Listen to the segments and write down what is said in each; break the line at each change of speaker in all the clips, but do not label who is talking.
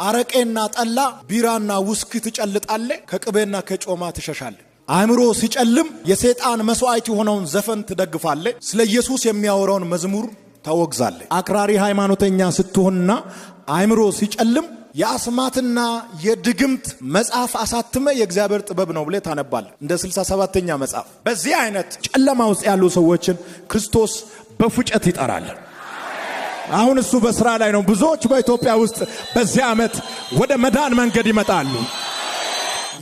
አረቄና ጠላ፣ ቢራና ውስኪ ትጨልጣለህ፣ ከቅቤና ከጮማ ትሸሻለህ። አእምሮ ሲጨልም የሰይጣን መስዋዕት የሆነውን ዘፈን ትደግፋለህ። ስለ ኢየሱስ የሚያወራውን መዝሙር ታወግዛለህ። አክራሪ ሃይማኖተኛ ስትሆንና አእምሮ ሲጨልም የአስማትና የድግምት መጽሐፍ አሳትመ የእግዚአብሔር ጥበብ ነው ብለህ ታነባለህ፣ እንደ 67ኛ መጽሐፍ። በዚህ አይነት ጨለማ ውስጥ ያሉ ሰዎችን ክርስቶስ በፉጨት ይጠራል። አሁን እሱ በስራ ላይ ነው። ብዙዎች በኢትዮጵያ ውስጥ በዚህ ዓመት ወደ መዳን መንገድ ይመጣሉ።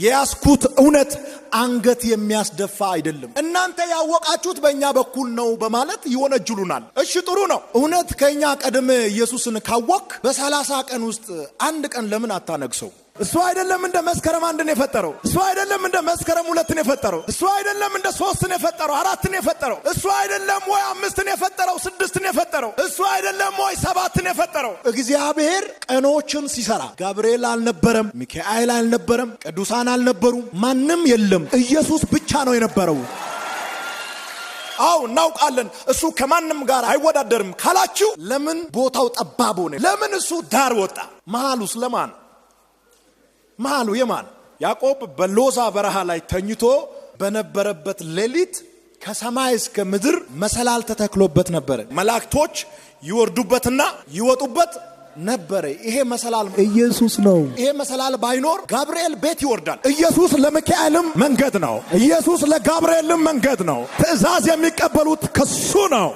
የያዝኩት እውነት አንገት የሚያስደፋ አይደለም። እናንተ ያወቃችሁት በእኛ በኩል ነው በማለት ይወነጅሉናል። እሺ ጥሩ ነው። እውነት ከእኛ ቀድመ ኢየሱስን ካወክ በ30 ቀን ውስጥ አንድ ቀን ለምን አታነግሰው? እሱ አይደለም እንደ መስከረም 1ን የፈጠረው? እሱ አይደለም እንደ መስከረም 2ን የፈጠረው? እሱ አይደለም እንደ 3ን የፈጠረው? 4ን የፈጠረው? እሱ አይደለም ወይ 5ን የፈጠረው? 6ን የፈጠረው? እሱ አይደለም ወይ 7ን የፈጠረው? እግዚአብሔር ቀኖችን ሲሰራ ጋብርኤል አልነበረም፣ ሚካኤል አልነበረም፣ ቅዱሳን አልነበሩም፣ ማንም የለም። ኢየሱስ ብቻ ነው የነበረው። አው እናውቃለን፣ እሱ ከማንም ጋር አይወዳደርም ካላችሁ ለምን ቦታው ጠባብ ሆነ? ለምን እሱ ዳር ወጣ? መሃሉስ ለማን? መሃሉ የማን? ያዕቆብ በሎዛ በረሃ ላይ ተኝቶ በነበረበት ሌሊት ከሰማይ እስከ ምድር መሰላል ተተክሎበት ነበር። መላእክቶች ይወርዱበትና ይወጡበት ነበር። ይሄ መሰላል
ኢየሱስ ነው።
ይሄ መሰላል ባይኖር ጋብርኤል ቤት ይወርዳል። ኢየሱስ ለሚካኤልም መንገድ ነው። ኢየሱስ ለጋብርኤልም መንገድ ነው። ትእዛዝ የሚቀበሉት ከሱ ነው።